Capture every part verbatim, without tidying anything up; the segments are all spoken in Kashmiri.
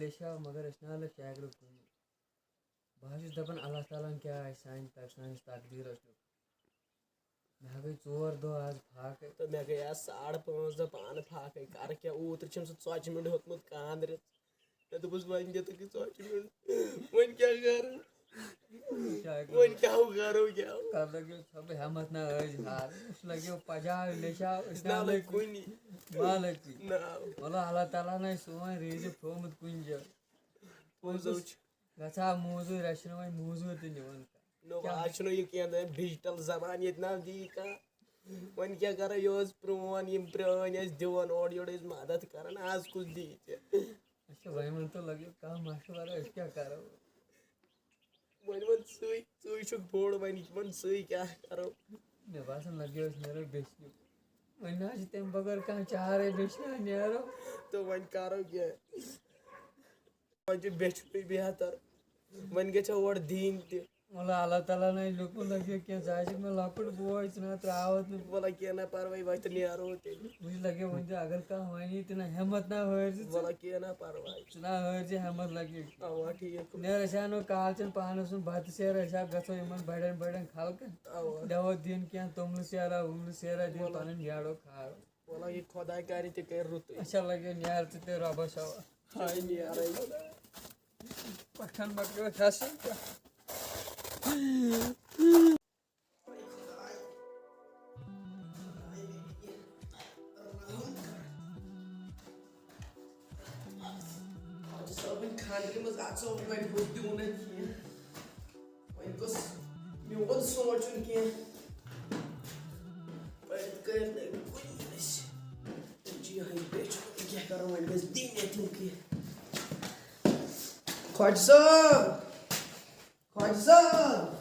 أسۍ آو، مگر أسۍ نہ لٔگۍ چاکرِ کُنہِ۔ بہٕ حظ چھُس دَپان، اللہ تعالیٰ ہَن کیٛاہ آسہِ سانہِ تق-، سٲنِس تقدیٖرَس لیوٚکھمُت۔ مےٚ ہا گٔے ژور دۄہ آز فاقے۔ تہٕ مےٚ گٔے آز ساڑٕ پانٛژھ دۄہ پانہٕ فاقے۔ کَرٕ کیٛاہ؟ اوٗترٕ چھُم سُہ ژۄچہِ مِنٛڈ ہیوٚتمُت کانٛدرِس۔ مےٚ دوٚپُس، وۄنۍ دِ تہٕ یہِ ژۄچہِ مِنٛڈ۔ وۄنۍ کیٛاہ کَرٕ؟ کیٛاہ کَرٕ؟ وۄنۍ کیٛاہ کَرو، کیٛاہ؟ کَرٕ لَگیو ژھۄپہٕ ہٮ۪مَتھ نہ أزۍ ہار۔ أسۍ لَگیو پَجاو، لیٚچھاو، أسۍ نہ نہ لٔگۍ لٔگۍ کُنی۔ کُنی۔ ما لٔگۍ کُنی۔ نہ۔ وَلہٕ، اللہ تعالیٰ ہَن آسہِ سون رِزِق تھوٚومُت کُنہِ جایہِ۔ پوٚز حظ چھُ۔ گژھان موزوٗرۍ، اَسہِ چھِنہٕ وۄنۍ موزوٗرۍ تہِ نِوان کانٛہہ۔ نو، کیٛاہ؟ آز چھُنہٕ یہِ کینٛہہ، دَپان ڈِجٹَل زمانہٕ ییٚتہِ نہ دی کانٛہہ۔ وۄنۍ کیٛاہ کَرو، یہِ اوس پرٛون، یِم پرٛٲنۍ ٲسۍ دِوان اورٕ یورٕ، ٲسۍ مَدَد کَران، آز کُس دی ژےٚ؟ اچھا، وۄنۍ وَن تہٕ لَگیو کانٛہہ مَشوَرہ، أسۍ کیٛاہ کَرو؟ وۄنۍ وَن ژٕے، ژٕے چھُکھ بوٚڑ، وۄنۍ وَن ژٕے کیٛاہ کَرو؟ مےٚ باسان لَگیو أسۍ نیرو بیٚچھِ۔ وۄنۍ نہ حظ چھِ تَمہِ بغٲر کانٛہہ چارَے، بیٚچھِ نہ نیرو۔ تہٕ وۄنۍ کَرو کیٛاہ؟ وۄنۍ چھُ بیٚچھُنٕے بہتر۔ وۄنۍ گژھِ ہا اورٕ دِنۍ تہِ۔ وَلہٕ، اللہ تعالیٰ ہَن لیوٚکھمُت لَگہِ کینٛہہ، ژٕ آسکھ مےٚ لۄکُٹ بوے، ژٕ نہ ترٛاوَتھ نہٕ۔ وَلہٕ کینٛہہ نہ پَرواے، وۄنۍ تہِ نیرو تیٚلہِ۔ وٕچھ لَگہِ وۄنۍ تہِ، اگر کانٛہہ وَنی تہِ نہ، ہٮ۪مَتھ نہ ہٲرۍ زِ ژٕ۔ وَلہٕ کینٛہہ نہ پَرواے۔ ژٕ نہ ہٲرۍ زِ ہٮ۪مَتھ لَگہِ۔ اَوا ٹھیٖک۔ نیرٕ أسۍ اَنو کالچَن پانَس سُنٛد بَتہٕ سیر، أسۍ ہا گژھو یِمَن بَڑٮ۪ن بَڑٮ۪ن خلقَن۔ اَوا۔ دِمو دِن کینٛہہ توٚملہٕ سیرا ووٚملہٕ سیرا دِن، وَلہٕ۔ پَنُن نیرو کھارو۔ وَلہٕ یہِ خۄداے کَرِ تہِ کَرِ رُتُے۔ اچھا، لَگیو نیرٕ ژٕ تہِ رۄبَس حوالہٕ۔ ہاے نیرَے۔ پَکھَن مۄکلیو اَسہِ حظ۔ آز چھِ صٲبٕنۍ خانٛدرِ منٛز اَژو، وۄنۍ ہیوٚک تہِ ووٚن اَتہِ کِہیٖنۍ۔ وۄنۍ گوٚژھ میون سونٛچُن کینٛہہ۔ پٔرِتھ کٔرۍ نہٕ کُنہِ أسۍ۔ تِم چھِ یِہوٚے بیٚچھ، وۄنۍ کیٛاہ کَرو، وۄنۍ گژھِ دِنۍ اَتھِ کینٛہہ۔ خۄجہِ صٲب، خۄجہِ صٲب،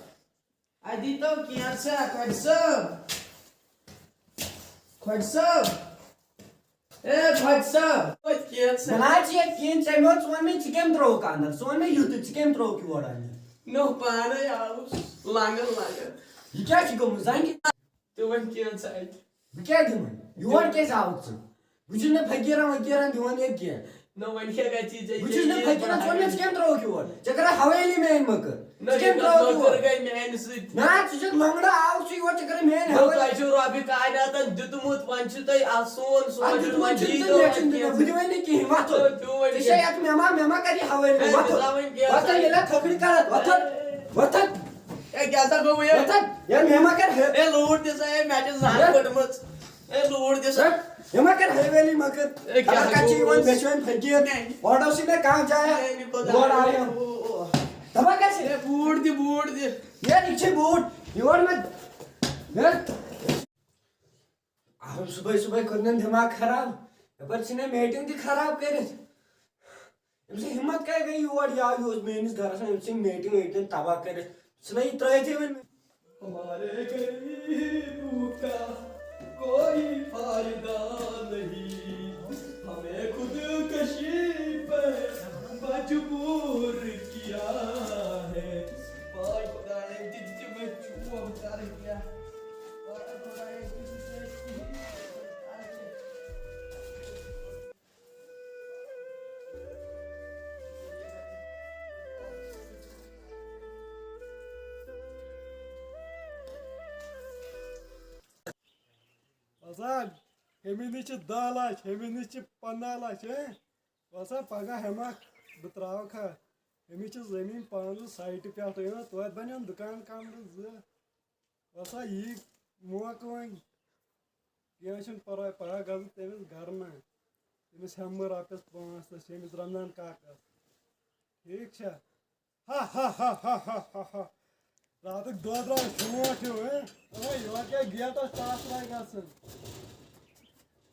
اَتہِ دیٖتو کینٛہہ سا، خۄجہِ صٲب، خۄجہِ صٲب۔ اے خۄجہِ صٲب۔ توتہِ کینٛہہ ژٕ۔ بہٕ نہ حظ چھِ ییٚتہِ کِہیٖنۍ، ژےٚ مےٚ اوس ووٚنمُت، ژٕ کیٚمۍ ترٛووُکھ اَندَر؟ ژٕ وَن مےٚ یُتُے، ژٕ کیٚمۍ ترٛووُکھ یور اَندَر؟ نوٚو پانَے آوُس لنٛگَن لنٛگَن۔ یہِ کیٛاہ چھُ گوٚمُت زَنہِ؟ تہٕ وۄنۍ کینٛہہ ژٕ اَتہِ۔ بہٕ کیٛاہ دِمَے؟ یور کیٛازِ آوُکھ ژٕ؟ بہٕ چھُس نہٕ فقیٖرَن وقیٖرَن دِوان ییٚتہِ کینٛہہ۔ نہ، وۄنۍ کیٛاہ گژھی ژےٚ؟ بہٕ چھُس نہٕ فقیٖرَن، ژٕ وَن مےٚ، ژٕ کیٚمۍ ترٛووُکھ یور؟ ژےٚ کَرا حویلی میٛانہِ مٔکٕر؟ نہ، ژٕ کیٚمۍ یہِ کَتھ ترٛووُکھ مٔکٕر یور؟ گٔے میٛانہِ سۭتۍ؟ نہ، ژٕ چھُکھ لنٛگڑٕ آوُکھ ژٕ یور، ژےٚ کَرے میٛانہِ نہ، حویلی۔ تۄہہِ چھُو رۄبِ کایناتَن دیُتمُت، وۄنۍ چھُ تۄہہِ اَتھ سون اَتھ سونٛچُن، دیُتمُت وۄنۍ چھُنہٕ دیٖتو ژےٚ، مےٚ وۄنۍ چھُنہٕ دیُن، کینٛژھا۔ بہٕ دِمَے نہٕ کِہیٖنۍ، وۄتھ۔ تہٕ دیُن وۄنۍ ژےٚ چھےٚ کینٛژھا۔ یَتھ مےٚ ما، مےٚ ما کَرِ یہِ حویلی؟ ہے، وۄتھ۔ دِژا وۄنۍ کینٛژھا۔ وۄتھ، ییٚلہِ اَتھ تھٔکڑِ کَرَتھ، وۄتھ۔ وۄتھ۔ ہے، کیٛاہ سا گوٚو یہِ؟ وۄتھ۔ ہے، مےٚ ما کَرِ ہے۔ ہے، لوٗر دِژا، ہے، مےٚ چھِ زَنٛگ ہے۔ کٔڑمٕژ۔ ہے، لوٗر دِ سا۔ ہے، یہِ ما کَرِ حویلی مۄکٕر؟ ہے، کیٛاہ خبر کَتہِ چھِ یِوان، گوٚوُس؟ مےٚ چھِ وۄنۍ فقیٖر۔ ہے۔ اورٕ اوسُے مےٚ کانٛہہ جایا۔ ہے، یہِ کوٚت یور آو؟ آیو۔ او، او۔ دَپان کَتہِ چھِ؟ ہے، بوٗٹھ دِ، بوٗٹھ دِ۔ ہے، یہِ چھِ بوٗٹھ۔ یور مےٚ، مےٚ۔ اَہَن صُبحٲے صُبحٲے کوٚر مےٚ دٮ۪ماغ خراب۔ یَپٲرۍ ژھٕنۍ مےٚ میٖٹِنٛگ تہِ خراب کٔرِتھ۔ أمۍ سٕنٛز ہِمت کَتہِ گٔے یور؟ یہِ آو، یہِ اوس میٛٲنِس گَرَس منٛز، أمۍ ژھٕنۍ میٖٹِنٛگ ویٖٹِنٛگ تباہ کٔرِتھ۔ ژھٕنَے یہِ ترٛٲیتھٕے وۄنۍ۔ ہمارے غریبوں کا کوئی فائدہ نہیں، ہمیں خودکشی پر مجبور کیا ہے۔ واے خدایا، تہِ تہِ مےٚ چوب کَرٕنۍ کیٛاہ؟ واے خدایا، تہِ تہِ مےٚ کِہیٖنۍ کَرٕنۍ کیٛاہ؟ وَسان، ہُمہِ نِش چھِ دَہ لَچھ، ہُمہِ نِش چھِ پنٛداہ لَچھ، ہے؟ وَسان، پَگاہ ہٮ۪مَکھ بہٕ ترٛاوَکھ ہا۔ ہُمِس چھِ زٔمیٖن پانٛژھ سایٹہِ پٮ۪ٹھ یِوان، توتہِ بَنن دُکان کَمرٕ زٕ۔ وَسا یی موقعہٕ وۄنۍ، کینٛہہ چھُنہٕ پَرواے، پَگاہ گژھٕ بہٕ تٔمِس گَرٕ نا، تٔمِس ہٮ۪مہٕ بہٕ رۄپیَس پانٛژھ لَچھ، ییٚمِس رمضان کاکَس۔ ٹھیٖک چھا؟ ہا ہا ہا۔ راتُک دۄد درٛاو شونٛٹھ ہیوٗ، ہے؟ اَوَے یورٕ کیٛاہ گیٹَس ٹاس ترٛایہِ گژھان؟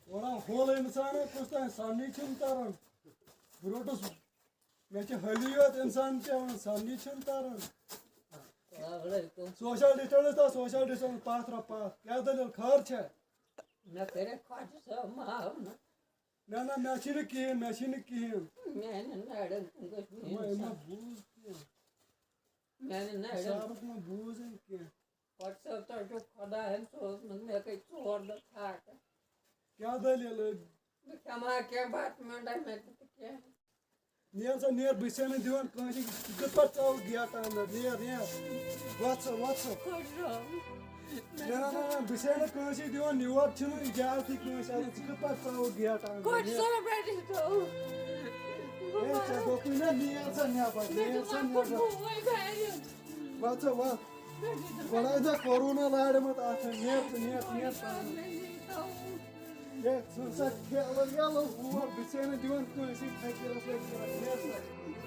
تھوڑا ہوٚل اِنسانَے کُس تام سَمنٕے چھُنہٕ تَران۔ بہٕ روٚٹُس مےٚ چھِ ہلی یوت اِنسان پٮ۪وان، سَمجھی چھِنہٕ تَران۔ السلام علیکم۔ سوشل ڈسٹنس تھاو، سوشل ڈسٹنس، پَتھ رَو پَتھ۔ کیٛاہ دٔلیٖل، خٲر چھا؟ مےٚ کَرے خۄجہِ صٲب معاف نہ۔ نہ، نہ، مےٚ چھِنہٕ کِہیٖنۍ، مےٚ چھِنہٕ کِہیٖنۍ۔ میٛانٮ۪ن نَرٮ۪ن کُن گوٚژھ نہٕ یِمو، یِمو اِنسان۔ بوٗز کینٛہہ۔ میٛانٮ۪ن نَرٮ۪ن۔ حسابَس منٛز بوٗز أمۍ کینٛہہ۔ خۄجہِ صٲب، تۄہہِ چھُو خۄدایَن سوٗزمُت، مےٚ گٔے ژور دۄہ ژھاٹہٕ۔ کیٛاہ دٔلیٖل؟ بہٕ کھٮ۪مہٕ ہا کینٛہہ بَتہٕ میوٚنٛڈا مےٚ تہِ تہٕ کینٛہہ۔ نیر سا، نیر، بہٕ چھُسے نہٕ دِوان کٲنٛسہِ، ژٕ کِتھ پٲٹھۍ ژاوُکھ گیٹ اندر؟ نیر، نیر، وۄتھ سا، وۄتھ سا۔ خۄش رام۔ نہ، نہ، نہ، نہ، بہٕ چھُسے نہٕ کٲنٛسہِ دِوان، یور چھُنہٕ اجازتٕے کٲنٛسہِ اَژنُک، ژٕ کِتھ پٲٹھۍ ژاوُکھ گیٹ اندر؟ خۄش نیر۔ صٲب، رٔٹِتھ ترٛٲوُکھ۔ ہے، ژےٚ دوٚپُے نہ، نیر سا نٮ۪بر، مےٚ نیر دوٚپ، سا اَتھ نٮ۪بر۔ کوٚت گوٚو وۄنۍ گرِ؟ وۄتھ سا، وۄتھ۔ رٔٹِتھ ترٛٲوُکھ۔ گۄڈٕ ٲسۍ زِ کورونا لارِ منٛز اَتھ، نیر ژٕ، نیر ژٕ، نیر ژٕ۔ مےٚ نیٖتو۔ ہے، ژٕ سا کھیلہٕ ویلہٕ ہور، بہٕ چھُسے نہٕ دِوان کٲنٛسہِ فقیٖرس وقیٖرس، نیر سا۔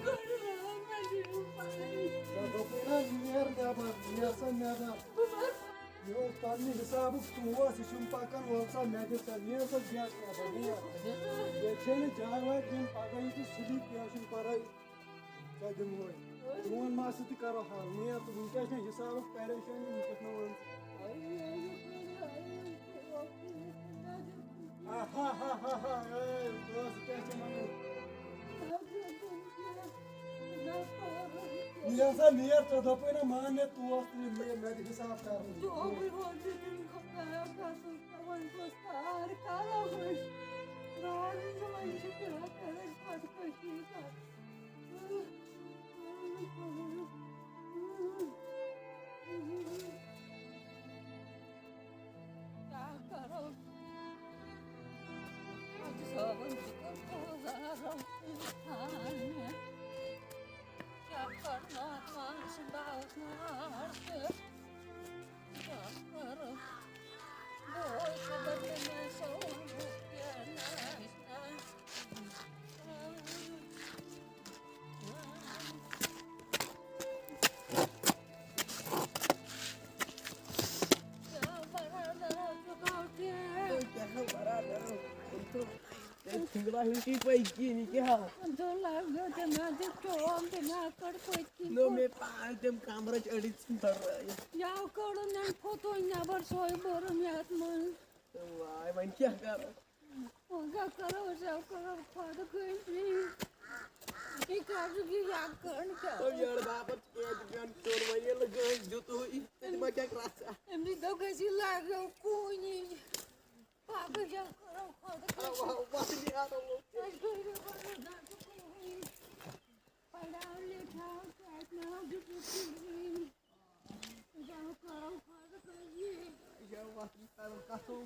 گۄڈٕ آو مےٚ دِیِو پَنٕنۍ۔ ژےٚ دوٚپُے نا، نیر نٮ۪بر، نیر سا نٮ۪بر۔ بہٕ مَرٕ۔ یہِ اوس پننہِ حسابُک ٹوٹھ، یہِ چھُنہٕ پکان، وَل سا، مےٚ دِ سا، نیر سا، گیٹ نٮ۪بر، نیر۔ ییٚتہِ چھے نہٕ جاے واے دِنۍ، پگاہ یی ژٕ سُلی، کینٛہہ چھُنہٕ پرواے۔ کیٛاہ دِمہوے؟ چون مسلہٕ تہِ کرو حل۔ نیر ژٕ، وٕنکیٚس چھےٚ حسابُک پریشٲنی، وٕنکیٚس نہٕ وَن ژٕ۔ آہا ہا ہا ہا، اے، بہٕ اوسُس کیٛاہ چھِ وَنان؟ نیر سا، نیر، ژےٚ دوٚپُے نہ، مان مےٚ، توس تہٕ مےٚ، مےٚ دِ حساب کرُن۔ کیٛاہ کرو؟ حاجی صٲبن تہِ کوٚر گُزارو اِنسان مےٚ۔ کیٛاہ کرناوان سُہ باوس نار تہٕ کیٛاہ کرو؟ بہٕ اوسُس دَپان مےٚ سا ووٚنمُت کینٛہہ نہ آسہِ نہ۔ کیٛاہ برادر اوسُکھ آو ٹھیٖک؟ تُہۍ کیٛاہ چھِو برادر؟ تُہۍ چھِو، تُہۍ چھِو گِلاس نِش یہِ پٔکۍ کِنۍ، یہِ کیٛاہ ہاو؟ تُہۍ لَگٲو تٔمۍ حظ یہِ ٹوم، تٔمۍ حظ کٔڑ پٔتۍ کِنۍ نو، کوٚت؟ مےٚ پانہٕ تٔمۍ کمرٕچ أڑِچ ژھٕن بَرٲے۔ یَوٕ کوٚڑُن مےٚ فوتوے نٮ۪بر، سۄے بٔرٕم یَتھ منٛز۔ واے، وۄنۍ کیٛاہ کَرو؟ وۄنۍ کیٛاہ کَرو أسۍ؟ وۄنۍ کَرو خۄدٕ کٲنٛسہِ۔ یہِ کَتھ چھُ یہِ یَکھ کٲنٛسہِ کَرو؟ او یارٕ باپَتھ کینٛہہ تہِ پیوٚن کھیوٚن، وۄنۍ ییٚلہِ نہٕ کٲنٛسہِ دیُتُے، تیٚلہِ ما کیٛاہ کرٛژھا؟ أمِس دوٚپ أسۍ یہِ لاگو کوٗنی۔ باقٕے کیٛاہ کَرو خۄدٕ اَوا، کٲنٛسہِ؟ اَوا، وۄنۍ نیرو۔ أسۍ گٔے نہٕ پَنُن زَن تہِ کوٗنی۔ پَرناو لیکھناو کَتہِ ناو دیُتمُت کِہیٖنۍ۔ أسۍ آو کَرو خۄدٕ کٲنٛسہِ۔ یہِ وَتھ کَرو کَتھو۔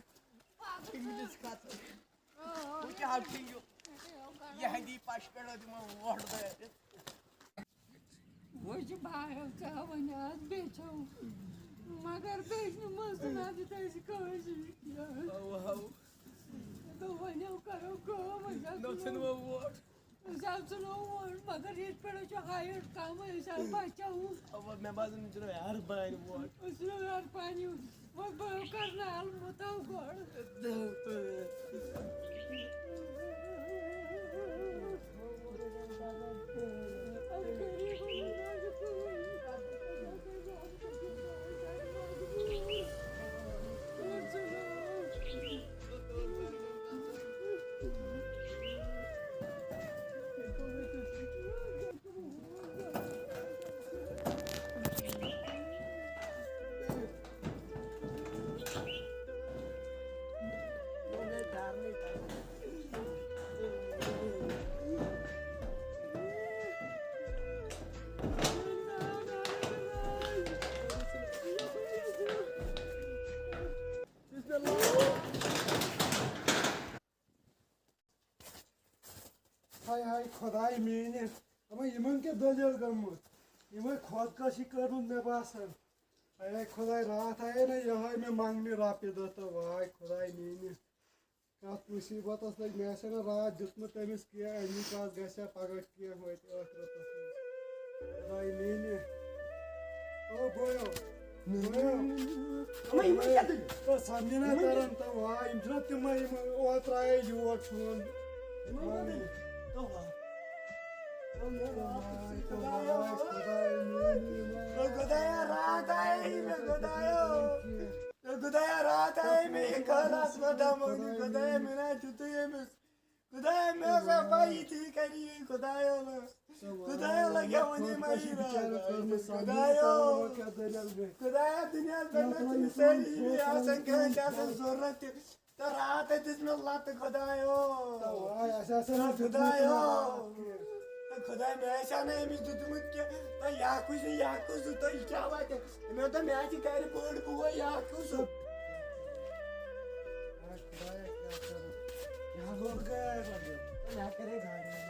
پَتہٕ اِنگلِش کَتھٕ۔ آ، بہٕ کیٛاہ حظ چھُ یہِ؟ یہِ ہَدی پَشہِ پٮ۪ٹھ دِمو وۄٹھ دٲرِتھ۔ وۄنۍ چھِ بایو ژےٚ وۄنۍ آز بیٚیہِ چھَو۔ مگر بیٚیہِ چھُنہٕ مَسلہٕ نہ تہِ تَتہِ کٲنٛسہِ۔ اَوٕ، اَوٕ۔ دوٚپ وۄنۍ کَرو کٲم، أسۍ حظ نہ ژھٕنو وۄٹھ۔ أسۍ حظ ژھٕنو وۄٹھ، مگر ییٚتہِ پٮ۪ٹھ چھُ ہایٹ کم، أسۍ حظ بچاوو۔ اَوا، مےٚ باسان، یِم چھِنہٕ ہیٚہر بانہِ وۄٹھ۔ أسۍ چھِنہٕ ہیٚہر بانہِ، وۄنۍ بہٕ کرناو مُتاو گۄڈٕ۔ ہاے ہاے خۄداے میٛانہِ، اما یِمن کیٛاہ دٔلیٖل گٔمٕژ؟ یِمے خۄدکٔشی کٔرمٕژ مےٚ باسان۔ ہاے ہاے خۄداے، راتھ آیے نہ یِہوے مےٚ منٛگنہِ رۄپیہِ دہ تہٕ واے خۄداے میٛانہِ۔ کتھ مُصیبتس لٔگۍ، مےٚ آسہِ ہا نہٕ راتھ دیُتمُت تٔمِس کینٛہہ، اَمی پتہٕ گژھِ ہا پگاہ کینٛہہ وٲتۍ ٲخرتس منٛز۔ خۄداے میٛانہِ۔ او بویو۔ بویو۔ اما یِمن کیٛاہ دٔلیٖل؟ تو سمجھنا یِمن کیٛاہ؟ کران تو وا، یِم چھِنہ تِمے یِم اوترٕ آیے یور چون۔ یِمن کیٛاہ دٔلیٖل؟ تو وا۔ تو وا، خۄدایا، راتھ آیے مےٚ، خۄدایو۔ تو خۄدایا، راتھ آیے مےٚ، خۄدایا، مےٚ نا دیُتُے أمِس۔ خۄدایا، مےٚ ٲس نہ پَے یہِ تہِ کَرِ یی، خۄدایا۔ خۄدایا، لَگیٛاہ وۄنۍ یِمَے خۄدکٔشی بِچارَس کٔرمٕژ سَمجھنَے خۄدایا۔ تَوَے کیٛاہ دٔلیٖل گٔے؟ خۄدایا، دُنیاہَس پٮ۪ٹھ نہ چھِ سٲری یہِ آسان، کٲنٛسہِ آسان ضروٗرت تہِ۔ تہٕ راتَے دِژ مےٚ لَتہٕ، خۄدایو۔ تَوَے اَسہِ آسان نہٕ دیُتمُت خۄدایو۔ تِمَن۔ خۄداے، مےٚ آسہِ ہا نہٕ أمِس دیُتمُت کینٛہہ۔ تۄہہِ یہِ ہا کُس، یہِ ہا کُس، تۄہہِ یہِ کیٛاہ واتہِ؟ مےٚ دوٚپ، مےٚ ہا چھِ گرِ بٔڑ بوے، یہِ ہا کُس؟ یہِ ہا گوٚو گٲڑۍ لَگٲو۔ مےٚ ہا کَرے گاڑِ منٛز۔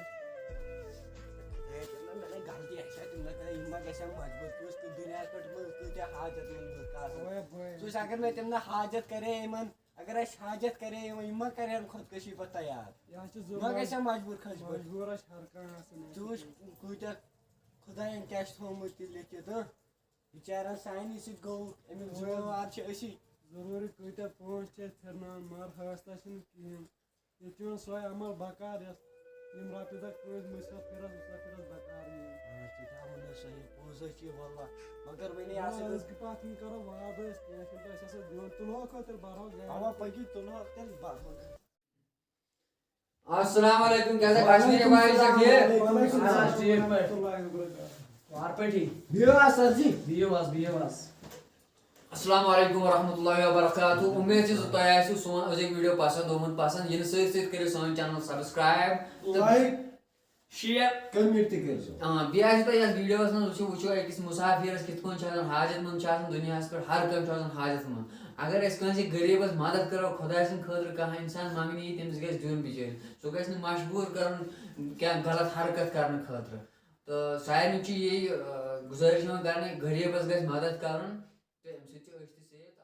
ہے، تِم نہ، مےٚ نَے غلطی آسہِ ہا، تِم نہ کَرے، یِم ما گژھِ ہا مجبوٗر۔ کُس دُنیاہَس پٮ۪ٹھ مہ-، کۭتیٛاہ حاجت مند لُکھ آسان۔ اوے بٲے۔ ژٕ وٕچھ، اگر مےٚ تِم نہ حاجت کَرے یِمَن، اگر اَسہِ حاجت کَرے یِمَن، یِم ما کَرن خۄدکٔشی پَتہٕ تیار؟ یہِ حظ چھِ مہ ضروٗرت۔ گژھِ ہا مجبوٗر خۄدکٔشی پَتہٕ۔ مجبوٗر آسہِ ہر کانٛہہ آسان۔ ژٕ وٕچھ، کۭتیٛاہ خۄدایَن کیٛاہ چھِ تھوٚومُت تہِ لیکھِتھ، ہہ؟ بِچارَن سانہِ سۭتۍ گوٚو، اَمیُک ذِمہٕ وار چھِ أسی۔ ضروٗری کۭتیٛاہ پونٛسہٕ چھِ أسۍ پھِرناوان، مگر حٲصلہ چھِنہٕ کِہیٖنۍ۔ ییٚتہِ چھُ یِوان سۄے عمل بکار، یۄس یِم رۄپیہِ دَہ کٲنٛسہِ مٔشرَتھ کٔرِتھ، سۄ کٔرِتھ بکار یِوان۔ آ، ژٕ تہِ ہاوُن مےٚ صحیح، پوٚز حظ چھِ یہِ، واللہ۔ مگر وۄنۍ آسہٕ نہ أسۍ أزکہِ پَتھ کُن کَرو واد أسۍ کینٛہہ چھُنہٕ تۄہہِ، أسۍ ہسا دیُن، تُلہوکھ تیٚلہِ بَرو گرِ۔ اَوا، پٔکِو، تُلہوکھ تیٚلہِ بَرو۔ السلام علیکم، کیٛاہ سا کشمیٖری بھائی چھا ٹھیٖک؟ وعلیکم السلام۔ آ، ٹھیٖک پٲٹھۍ۔ ورحمۃ اللہ وبرکاتہ۔ وار پٲٹھی۔ بِہِو حظ سر جی۔ بِہِو حظ، بِہِو حظ۔ السلام علیکم ورحمۃ اللہ وبرکاتہ۔ اُمید چھِ زِ تۄہہِ آسِوٕ سون أزیُک video پسنٛد آمُت پسنٛد۔ یِنہٕ سۭتۍ سۭتۍ کٔرِو سٲنۍ channel subscribe تہٕ like، share۔ Comment تہِ کٔرۍزیو۔ آ، بیٚیہِ آسہِ تۄہہِ یَتھ videoس منٛز وٕچھِو، وٕچھو أکِس مُسافِرَس کِتھ کٔنۍ چھُ آسان حاجت مند، چھُ آسان دُنیاہَس پٮ۪ٹھ ہر کانٛہہ چھُ آسان حاجت مند۔ اگر أسۍ کٲنٛسہِ غریٖبَس مدد کَرو، خۄداے سٕنٛدِ خٲطرٕ کانٛہہ اِنسان منٛگنہِ یی، تٔمِس گژھِ دیُن بِچٲرِس۔ سُہ گژھِ نہٕ مجبوٗر کَرُن کینٛہہ غلط حرکت کَرنہٕ خٲطرٕ۔ تہٕ سارنٕے چھُ یی، آ، گُزٲرِش یِوان کَرنہٕ، غریٖبَس گژھِ مدد کَرُن۔ تہٕ اَمہِ سۭتۍ چھِ أسۍ تہِ safe۔